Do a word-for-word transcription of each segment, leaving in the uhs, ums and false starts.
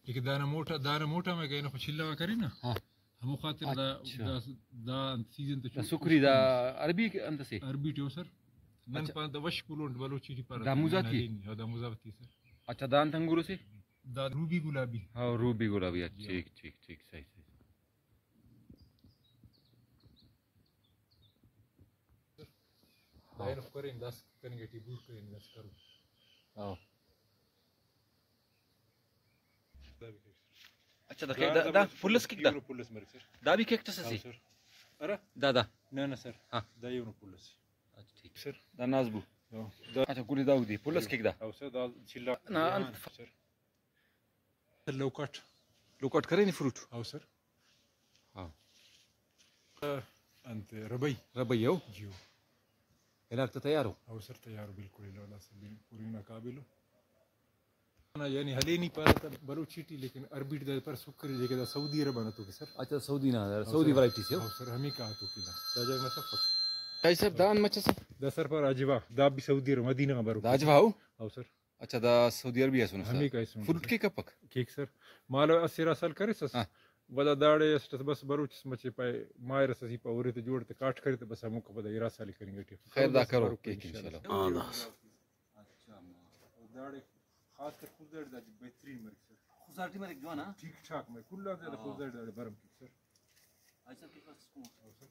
لیکن دانا موٹا، دانا موٹا میں گئے نا، خو چلا کرے نا۔ ہاں۔ ہمو خاطر دا، اچھا۔ دا، دا انت سیزن تے دا چو-، سکری دا عربی انت سے؟ عربی ٹی ہو سر۔ نن اچھا۔ پان دا وش کلونٹ بلوچی ٹی پارہ دا سر، موزاتی؟ نن ہلینی، ہاں، دا موزاتی سر۔ اچھا، دا انت انگور سے؟ دا روبی گلابی۔ ہاں، روبی گلابی، اچھا، جی۔ ٹھیک، ٹھیک، ٹھیک، صحیح، صحیح۔ دا اینو کرین، داس کننگ ٹی بور کرین، داس کرو۔ ہاں۔ اچھا، دا کہ-، دا، دا پلس کک دا؟ ایونو پلس مریک سر۔ دا بھی کیکٹس ہاں اسے؟ سر۔ ارا؟ دا، دا۔ نہ، نہ سر۔ ہاں۔ دا ایونو پلس۔ اچھا، ٹھیک۔ سر۔ دا نازبو۔ ہاں۔ دا اچھا، گلی دا اودے۔ پلس کک دا؟ ہاں سر، دا چلا۔ نا، ہاں انت سر۔ لوکاٹ۔ لوکاٹ کرے نی فروٹ؟ ہاؤ سر۔ ہاں۔ انت ربئی۔ ربئی ہو؟ جی ہو۔ ہلاک تو تیار ہو؟ ہاؤ سر، تیار ہو، بالکل ہلاک، بالکل پوری نا قابل ہو۔ نا، یعنی ہلینی پارہ تا بلوچی ٹی، لیکن عربی ٹی دا پر سکری، لیکن دا سعودی عرب آن تو کہ سر۔ اچھا، سعودی نا، ہاؤ سعودی سر۔ ورائٹی سے ہو؟ ہاؤ سر، ہمیں کہا تو کہ دا۔ دا جگہ نا سفر۔ کائی صاحب، دان مچہ سر؟ دا سر پر عجوا، دا بھی سعودی عرب مدینہ برو۔ دا عجوا ہو؟ ہاؤ سر۔ اچھا، دا سعودی عربی آ سنو سر۔ ہمیکا ایسونو فروٹ سر۔ کیک کپک؟ کیک سر۔ مالو اسہ ارا سال کریسس۔ ہاں۔ ولدا داڑے اسٹ ئس بس بلوچ ئس مچے پائے، ماہر ئس اسہ پا ارے تہ جوڑ تہ کاٹ کرے تہ بس ہموکا پدا ارا سال ئے کننگ ٹی۔ خیر، دا بس کرو، بروکا کیک انشاءاللہ۔ انشاءاللہ۔ ہاں، دا۔ اچھا، ما-، او داڑے خاص کر خضدار ٹی دا بہترین مریک سر۔ خضدار ٹی مریک جوان، ہاں؟ ٹھیک ٹھاک مریک، کل آن زیادہ ہاں۔ خضدار ٹی داڑے بھرم کیک سر۔ اچھا، کیک بس کون؟ ہاں سر۔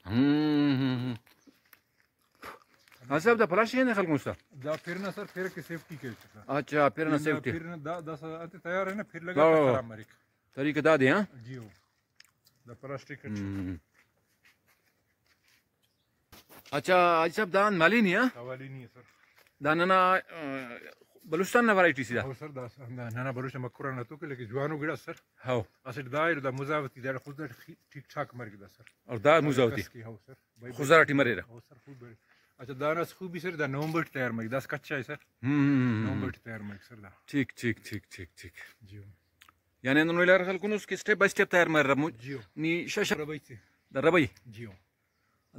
ہم۔ ہم، ہم، ہم۔ ہاں صاحب، دا پلاسٹک نے خلکوس تا؟ دا پھرنا سر، پھر کے سیفٹی کے چکا۔ اچھا، پھرنا پھرنا، سیفٹی۔ پھرنا دا، دا سا، انت تیار ہے نا، پھر لگا واہ، واہ، تو واہ۔ خراب مریک۔ طریقہ دا دے، ہاں؟ جی ہو۔ The plastic it. ہم۔ اچھا، حاجی صاحب، دا انت مالینی، ہاں؟ ہاں، مالینی ہے، سر۔ دا ننا، آ، بلوچستان نا ورائٹی سے دا؟ ہاؤ، سر، دا، دا ننا بلوچ نا مکران نا تو کہ لیکن جوانو گڑاس، سر۔ ہاؤ۔ اسٹ دا ایلو دا مزاوتی دا خضدار ٹی ٹھیک ٹھاک مریک دا، سر۔ اور دا مزاوتی؟ کس کے، ہاؤ، سر۔ بھائی، خضدار ٹی مریرہ؟ ہاؤ، سر، خوب بڑے۔ اچھا، دانا خوبی، سر، دا نومبر ٹی تیار مریک، دا کچا ہے، سر۔ ہم، ہم، ہم، ہم۔ نومبر ٹی تیار مریک، سر، دا۔ ٹھیک، ٹھیک، ٹھیک، ٹھیک، ٹھیک۔ جی ہاؤ۔ یعنی ہندن ہلار خلکنس کہ سٹیپ بائی سٹیپ تیار مریرہ مو-، جی ہاؤ۔ نی شش ربئی تے۔ دا ربئی؟ جی ہاؤ۔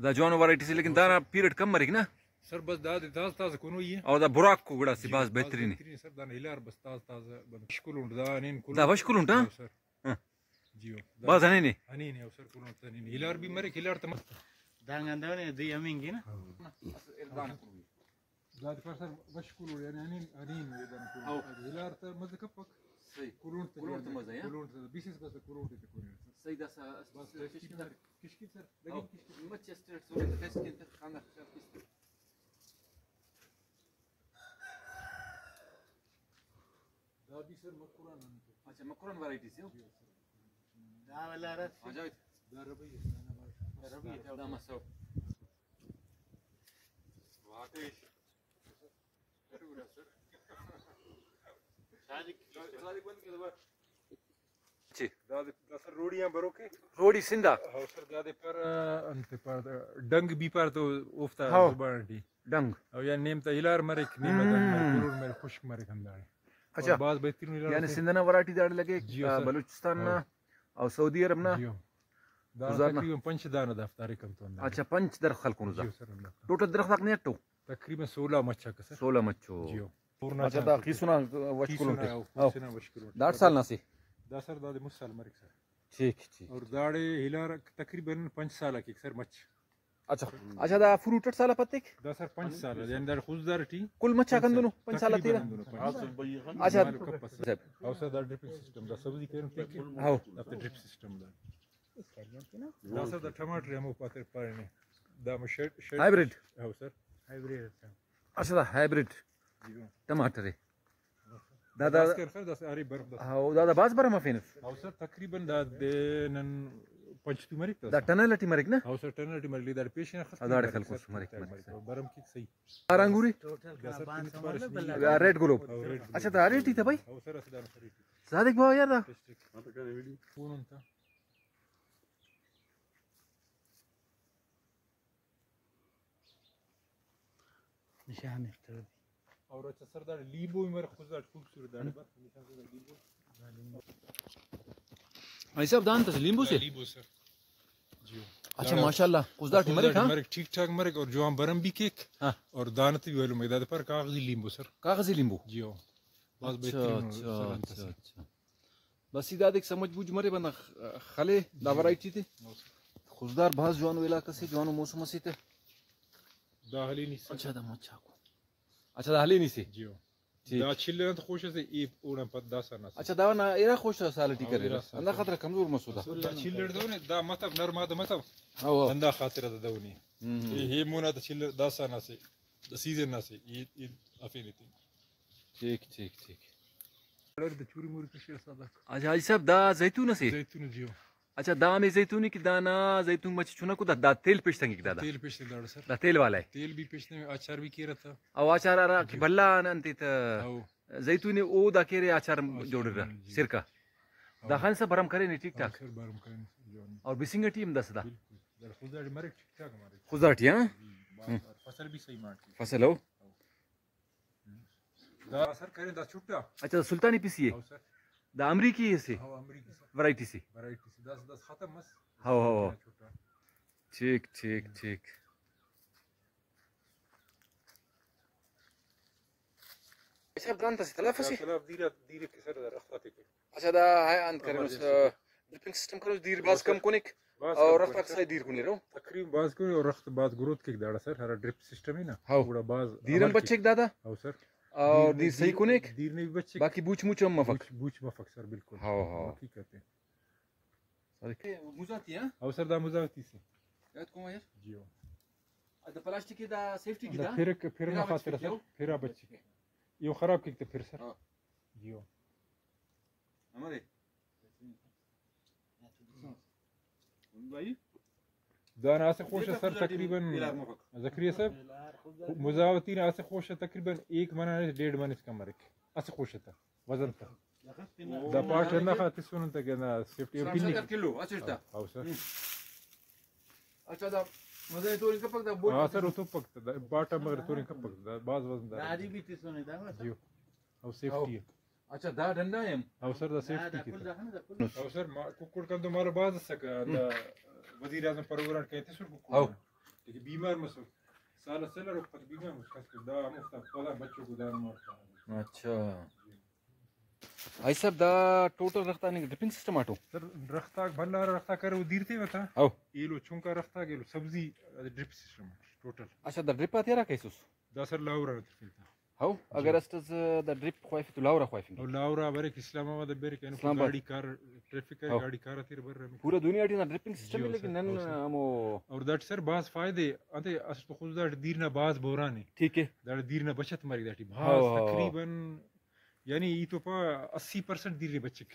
دا جوانو ورائٹی سے، لیکن دانا پیریڈ کم مریک نا؟ سر، بس دادے تازہ تازہ کنوئی ءِ۔ او دا براکو گڑا سے جی، بھاز بھاز بہترین ءِ۔ بہترین ءِ سر، دانا ہلار بس تازہ تازہ بند۔ وش کلونٹ دا ہنین کلونٹ۔ دا وش کلونٹ، ہاں؟ ہاں سر۔ ہاں۔ جی ہو۔ بھاز ہنین ءِ؟ ہنین ءِ، او سر، کلونٹ ہنین ءِ۔ ہلار بھی مریک، ہلار تہ مست۔ دانگ اندہ نے دی ہمینگ نا۔ ہاں۔ دادے پر سر وش کلونٹ، یعنی ہنین، ہنین ءِ دانا کلونٹ۔ ہاں۔ ہلار تہ مزہ کپک۔ صحیح۔ کلونٹ تہ کلونٹ تہ جوان مزہ ءِ، ہاں؟ کلونٹ تہ بسس بس تہ کلونٹ تہ کلونٹ۔ صحیح، داسا بس تشکیل مریک۔ کشکی سر، لگی او، کشکی۔ مچ اسٹریٹ سوڑے تہ کشکی انت خاندان خشک کشکی۔ دا بھی سر مکران انت۔ اچھا، مکران ورائٹی سے ہو؟ جی سر۔ دا والا رس۔ ہاں، جاوید۔ دا ربئی ہے، دا ربئی ہے۔ دا مسو۔ واقعی۔ جی۔ دادے، دا سر روڑی آن بروکے۔ روڑی سندھ آ؟ ہاؤ سر، دادے پر، انت پر، ڈنگ بھی پر تو اوفتا ہاؤ۔ زبان ٹی۔ ڈنگ۔ او یا نیم تا ہلار مریک، نیم تا ڈنگ مریک، ہم۔ کلوڑ مریک، خشک مریک ہنداڑے۔ اچھا۔ اور بھاز بہترین ہلار یعنی اسے۔ سندھ نا ورائٹی داڑے لگے، جی ہاں آ، سر۔ بلوچستان نا ہاؤ۔ او سعودی عرب نا؟ جی ہاں۔ دا خضدار نا؟ تقریباً پنچ دانہ دافتا ارے کم تو ہنداڑے۔ اچھا، پنچ درخت خلکونو دا۔ جی ہو سر، ہندافتا۔ ٹوٹل درخت آک نے اٹو؟ تقریباً سولہ مچ آک سر۔ سولہ مچو۔ جی ہو۔ پورنا اچھا، دا چاہتے۔ خیسونا وش خیسونا کلونٹ تے۔ او، خیسونا وش کلونٹ تے۔ دا اٹ سال نا سے؟ دا سر دادے مسال مریک سر۔ ٹھیک، ٹھیک۔ اور داڑے ہلار تقریباً پنچ سال آ کیک سر مچ۔ اچھا، اچھا، دا فروٹ اٹ سال آ پتیک؟ دا سر پنچ سال آ، یعنی داڑے خضدار ٹی۔ کل مچ آک ہندنو، پنچ سال آ تقریباً تیرہ؟ ہندنو پنچ سال۔ اچھا۔ مالو کپس۔ صاحب۔ او سر دا ڈرپنگ سسٹم، دا سبزی کیرم ٹھیک ہے؟ ہاؤ۔ دا تے ڈرپ سسٹم دا۔ دا سر دا ٹماٹر ہمو پاتر پارینے۔ دا ہمو شیڈ، شیڈ۔ ہائیبریڈ؟ ہاؤ سر۔ ہائیبریڈ۔ اچھا، دا ہائیبریڈ جی ہاں۔ ٹماٹر ءِ۔ دا، دا، داسکان خیر، داسکان ارے برف داسکان۔ ہاؤ، دا، دا بھاز برف مفینس۔ ہاؤ سر، تقریباً دا دے نن پنچ تو مریک دا دا سر۔ ٹنل ٹی مریک نا؟ ہاؤ سر، ٹنل ٹی مریک، داڑے پیشن خس ہاؤ، داڑے مریک خلکوس سر، مریک، مریک مریک۔ سر۔ برم کیک صحیح۔ آ رنگوری؟ دا سر، بانس پنچ ہمارا پارش بلا نہیں۔ یا ریڈ گلوب۔ ہاؤ، ریڈ گلوب۔ اچھا، دا ریڈ ٹی تھا بھائی؟ ہاؤ سر، اسہ دانا ریڈ ٹی۔ صادق بھائی یار دا۔ ٹیسٹ ٹیک۔ فون انت۔ نشان اختر دی۔ اور اچھا سر، داڑے لیبو ہی مریک، خضدار خوبصورت داڑے بس، نشان سے لیبو۔ بھائی صاحب، دان تس لیمبو سے؟ لیمبو سر۔ جی۔ اچھا، دانا ماشاءاللہ، خضدار ٹی خضدار مریک، ہاں؟ مریک، ٹھیک ٹھاک مریک اور جوان برم بھی کیک۔ ہاں۔ اور دانت بھی ویلو مریک، دادے پر کاغذی لیمبو سر۔ کاغذی لیمبو؟ جی ہو۔ بس اچھا، بہترین اچھا، سر، انت اچھا، سے۔ اچھا۔ بس ای دادے سمجھ بوجھ مرے بندغ خلے دا جی۔ ورائٹی تے۔ ہو سر۔ خضدار بھاز جوانو علاقہ سے، جوانو موسم اسے تے۔ دا ہلینی سر۔ اچھا، دا مچاکو۔ اچھا، دا ہلینی سے۔ جی ہو۔ ٹھیک۔ دا چلر انت خوش اسے، ای اوڑان پد داسا نا سے۔ اچھا، دا نا ارا خوش سال ٹی ہاں، کرے۔ ارا سال ہندا ٹی۔ خاطر کمزور مسو دا۔ دا چلر دو نے، دا مطلب نرما دا مطلب۔ ہاں، ہاں۔ ہندا خاطر دا دو نے۔ ہم، ہم۔ اے، اے مونا دا چلر داسا نا سے، دا سیزن نا سے، ای، ای افینے تے۔ ٹھیک، ٹھیک، ٹھیک۔ اڑے دا چوری موری کشے سادا۔ اچھا، حاجی صاحب، دا زیتون اسے؟ زیتون جی ہو۔ اچھا، دا ہمے زیتون ءِ کہ دانا زیتون مچہ چنکو دا، دا تیل پیشتنگک دادا۔ تیل پیشتنگ داڑے سر۔ دا تیل والا ءِ۔ تیل بھی پیشتنگ، آچار بھی کیرہ تا۔ او آچار ہرا کہ جی۔ بھلا انت ءِ تا۔ او۔ زیتون ءِ او دا کیرے آچار آچار جوڑرہ، جی۔ سرکہ۔ او۔ دا خان سا بھرم کرینے ٹھیک او ٹھاک۔ سر بھرم کرینے سر جوان۔ اور بسنگ ٹی ہم داسہ دا۔ بالکل۔ دا خضدار ٹی مریک ٹھیک ٹھاک مریک۔ خضدار ٹی، ہاں؟ جی، با-، ہم۔ فصل بھی صحیح مارک۔ فصل ہو؟ او۔ دا سر کرے دا چھٹا۔ اچھا، دا سلطانی پسی ءِ؟ ہاں سر۔ دا امریکی اسے؟ ہاں، امریکی سر۔ ورائٹی سے؟ ورائٹی سے۔ دس، دس ختم مس۔ ہاں، ہاں، ہاں۔ چھٹا۔ ٹھیک، ٹھیک، ٹھیک۔ صاحب دان تس تلافس؟ تلاف دیر، دیر کے سر رخت آتے کو۔ اچھا، دا ہاں انت کرینس، ایمرجنسی۔ ڈرپنگ سسٹم کروس، دیر بھاز کم کنک بھاز اور کم رخت کنک آک سر۔ صحیح دیر کنی رو۔ تقریباً بھاز کنی اور رخت بھاز گروتھ کیک داڑا سر، ہرا ڈرپ سسٹم ہے نا، ہاؤ۔ گڑا بھاز دیر ہم عمل کیک۔ بچک دادا۔ ہاؤ سر۔ اور دیر نے، دیر صحیح دیر، کنک۔ دیر نے بھی بچک۔ باقی بوچ موچ ہم مفک۔ بوچ، بوچ مفک سر، بالکل۔ How, how. حقیقت ہے۔ سر۔ مزاتی ہاں؟ ہاؤ سر، دا مزاتی سے۔ یاد کوما یار؟ جی ہو۔ دا پلاسٹک دا سیفٹی کی دا دا؟ پھرک، پھرنا پھرا بچک خاطر کی سر، ہو؟ پھرا بچک۔ یو خراب کیک تے پھر سر۔ ہاں۔ جی ہو۔ ہمارے دانا اسہ خوش سر تقریباً زکریا صاحب، مزاوتی نا اسہ خوش تقریباً ایک من اس ڈیڑھ من اس کم مریک اسہ خوش تا وزن تا۔ دا پاٹ ہندا خاطر سنن تا کہ ہندا سیفٹی ہم پنی۔ کلو اسٹ تا۔ ہاؤ سر۔ اچھا، دا وزن تورن کپک دا بوٹ ہاں سر، او تپک تا، دا پاٹ ہم مگر تورن کپک دا، بھاز وزن دار۔ داری بھی تسنے دا۔ جی۔ او سیفٹی ہے۔ اچھا، دا ڈنڈا ہم؟ ہاؤ سر، دا سیفٹی کی۔ ہاؤ سر، ما ککڑ کن تو مارا بھاز اسکہ، دا وزیر اعظم پروگرام کہتے سر ککڑ ہاؤ۔ لیکن بیمار مسو۔ سال سال رو پت بیمار مسو، کس دا ہم وخت پدا بچو کو دان مارتا۔ اچھا۔ حاجی صاحب، دا ٹوٹل رخت آ نی ڈرپنگ سسٹم آٹو؟ سر، رخت آک بھلا رخت آ کرے، او دیر تیوہ تا۔ ہاؤ۔ ایلو چنکا رخت آک ایلو سبزی ڈرپ سسٹم ٹوٹل۔ اچھا، دا ڈرپ آتے ہرا کیسس؟ دا سر لاہور آ ترفنگ تا۔ ہاؤ، جی۔ اگر اسٹ ئس دا ڈرپ خواہفے تو لاہور آ خواہفنگ۔ او لاہور آ بریک، اسلام آباد آ بریک، اینو اسلام آباد۔ گاڑی کار ٹریفک ءِ ہاؤ۔ گاڑی کار آتیرہ بریرہ۔ پورا دنیا ٹی نا ڈرپنگ سسٹم جی ہے، ہو لیکن سر، نن ہو سر۔ ہمو اور داٹی سر بھاز فائدے انتے، اسٹ تو خضدار ٹی دیر نا بھاز بحران ءِ۔ ٹھیک ہے۔ داڑے دیر نا بچت مریک داٹی بھاز ہاؤ، ہاؤ، ہاؤ۔ تقریباً یعنی ای تو پا اسی پرسنٹ دیر نا بچک۔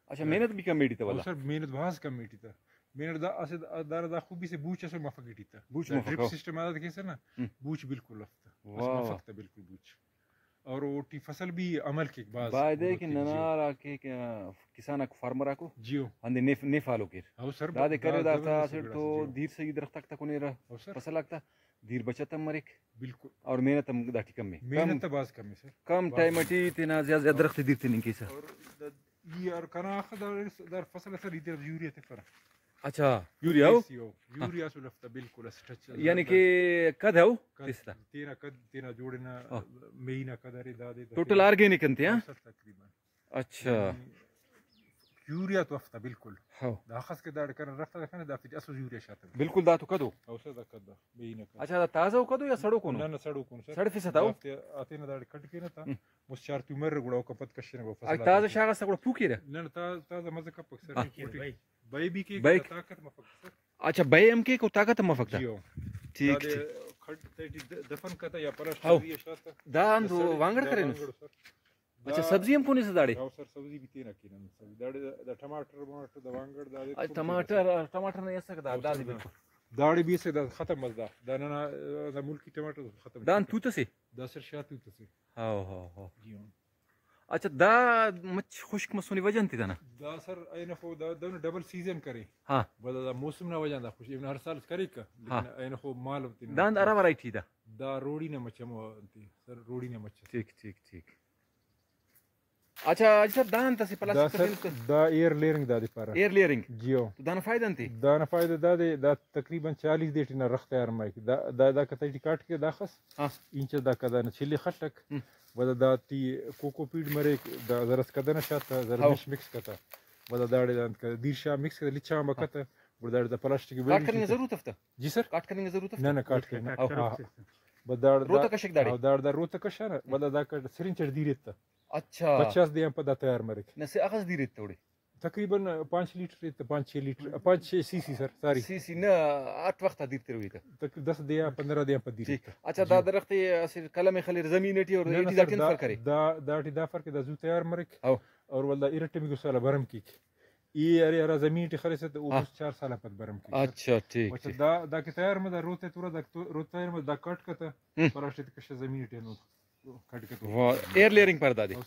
اچھا، محنت بھی کم ایٹی تا او ولدا؟ سر، محنت بھاز کم ایٹی تا۔ محنت دا اسہ دا، دارا دا خوبی سے بوچ اسل مفک ایٹی تا۔ بوچ دا مفک، ڈرپ ہو۔ سسٹم آ دا کیسہ نا، ہم۔ بوچ بالکل اف تا۔ بس واہ۔ مفک تا بالکل بوچ۔ اور اوٹی فصل بھی عمل کیک بھاز بایدے کہ گروتھ کیک، جی۔ ننا ہرا کہ، کہ کسان آک، فارمر آکو، جی ہو۔ ہندے نے، نے فالو کیر۔ ہو سر، دادے دا کرے، دا زبردست اسٹ گڑاس، تو جی ہو۔ دیر صحیح درخت آک تا کنیرہ، ہو سر۔ فصل آک تا۔ دیر بچت ہم مریک۔ بالکل۔ اور محنت ہم داٹی کم ءِ۔ محنت کم، تا بھاز کم ءِ سر۔ کم بھاز ٹائم کم۔ اٹی تینا زیات زیات درخت ءِ دیر تننگ کیسہ۔ اور دا، ای ہر کنا اخہ دا، دا فصل اسر ای تینا یوریا تفرہ۔ اچھا، یوریا ہو؟ دیسی ہو۔ یوریا اسل افتا بالکل اس ٹچ۔ یعنی کہ کد ہو؟ کد، تیستا۔ تینا کد، تینا جوڑنا، ہاں۔ مئی نا کد ارے دادے۔ ٹوٹل آرگینک انت، ہاں؟ ہاں سر، تقریباً۔ اچھا۔ یعنی یوریا تو افتا بالکل۔ ہو۔ دا اخس کہ داڑے کنا رخت آ کنے دافتے ٹی اسل یوریا شاتہ۔ بالکل دا تو کدو؟ او سر دا کد، بے ہی نہ کد۔ اچھا، دا تازہ ءُ کدو یا سڑوکونو؟ نہ، نہ، سڑوکونو سر۔ سڑفسہ تا او؟ دافتے آتینا داڑے کٹ کینہ تا، ہم۔ مست چار تیوہ مرہ گڑا اوکان پد کشنہ گڑا فصل آ تازہ تیٹی۔ شاغاسہ گڑا پوکیرہ؟ نہ، نہ، تا-، تازہ مزہ کپک سر، ہاں۔ بے بھی کیک بے تا طاقت مفک سر۔ اچھا، بے ہم کیک او طاقت ہم مفک تا؟ جی ہو۔ ٹھیک، دادے ٹھیک۔ کھڈ تیٹی د-، دفن کتہ یا پلاسٹر ہو۔ یا شاتہ۔ دا ہندو دا سڑی وانگڑ دا کرینس؟ وانگڑ سر۔ اچھا، دا سبزی ہم کونی سے داڑے؟ ہاں سر، سبزی بھی تینا کینہ۔ سبزی داڑے دا، دا ٹماٹر، ماٹر، دا وانگڑ، دا اچھا، ٹماٹر، ٹماٹر نے ایسا کہ دا، ہاں دا سر، دی دا۔ بالکل۔ داڑے بھی ایسا دا ختم مس دا۔ دا ننا، دا ملکی ٹماٹر ختم دا کیک۔ توت سے؟ دا سر شاہ توت سے۔ ہاں، ہاں، ہاں۔ جی ہاں۔ اچھا، دا مچ خشک مسونے وجہ انت دانا؟ دا سر اینو دا، دا ڈبل سیزن کرے۔ ہاں۔ ولدا دا موسم نا وجہ دا خشک، ایون ہر سال کرے کا، لیکن ہاں۔ اینو مال ہوتے نا۔ داند ارا ورائٹی دا؟ دا روڑی نا مچ ہمو انت سر، روڑی نا مچ۔ ٹھیک، ٹھیک، ٹھیک۔ اچھا حاجی صاحب، دا انت اسہ دا پلاسٹک سر، تخنوک تہ؟ دا ایئر لیئرنگ دادے پارہ۔ ایئر لیئرنگ۔ جی ہو۔ تو دانا فائدہ انت ءِ؟ دانا فائدہ دادے، دا تقریباً چالیس دے ٹی نا رخ تیار مریک۔ دا، دا، دا کتئی ٹی کاٹ کے داخس۔ ہاں۔ اینچ دا کدہ نا چھلے خلک۔ ہم۔ ولدا دا ٹی کوکو پیڈ مریک، دا زرس کدہ نا شاتہ، زر ہو۔ مش مکس کتہ۔ ولدا داڑے دا انت کہ دیر شا مکس کتہ، لچام آ ہاں۔ کتہ۔ گڑا داڑے دا پلاسٹک کاٹ ویلڈنگ کننگ نا کیتہ۔ ضرورت اف تہ؟ جی سر۔ کاٹ کننگ نا ضرورت اف تہ؟ نہ، نہ، کاٹ کننگ۔ ہاں، ہاں۔ بس داڑے دا، روتہ کشک داڑے؟ ہاں، داڑے دا روتہ کشانہ، ولدا دا کٹ سرنج اٹ دیر ایتہ۔ اچھا۔ پچاس دے آن پد دا تیار مریک۔ نہ، سے اخس دیر ایتہ اوڑے؟ تقریباً پانچ لیٹر ایتہ، پانچ چھ لیٹر، پانچ چھ سی سی سر، سوری۔ سی سی نہ، اٹ وخت آ دیر تروئی تہ؟ تقریباً دس دے آ، پندرہ دے آ پد دیر ٹھیک۔ ایتہ۔ اچھا، جی۔ دا درخت اسہ قلم ءِ خلیر زمین ٹی اور نہ، نہ ایٹی سر، داٹی انت دا، فرق ارے؟ دا، داٹی دا فرق کہ دا زو تیار مریک۔ ہو۔ اور ولدا ارٹ ٹی گسا بھرم کیک۔ ای ارے ہرا زمین ٹی خلیسہ تہ او ہاں۔ بس چار سال آ پد بھرم کیک سر۔ اچھا، ٹھیک، اچھا، ٹھیک۔ دا، دا کہ تیار مریک، دا روتہ تورا، دا تو-، روتہ تیار مریک، دا کٹ کتہ، ہم۔ پلاسٹک تہ کشہ زمین ٹی ہندن۔ کٹ کتو۔ واہ، ایئر لیئرنگ پر دادے۔ او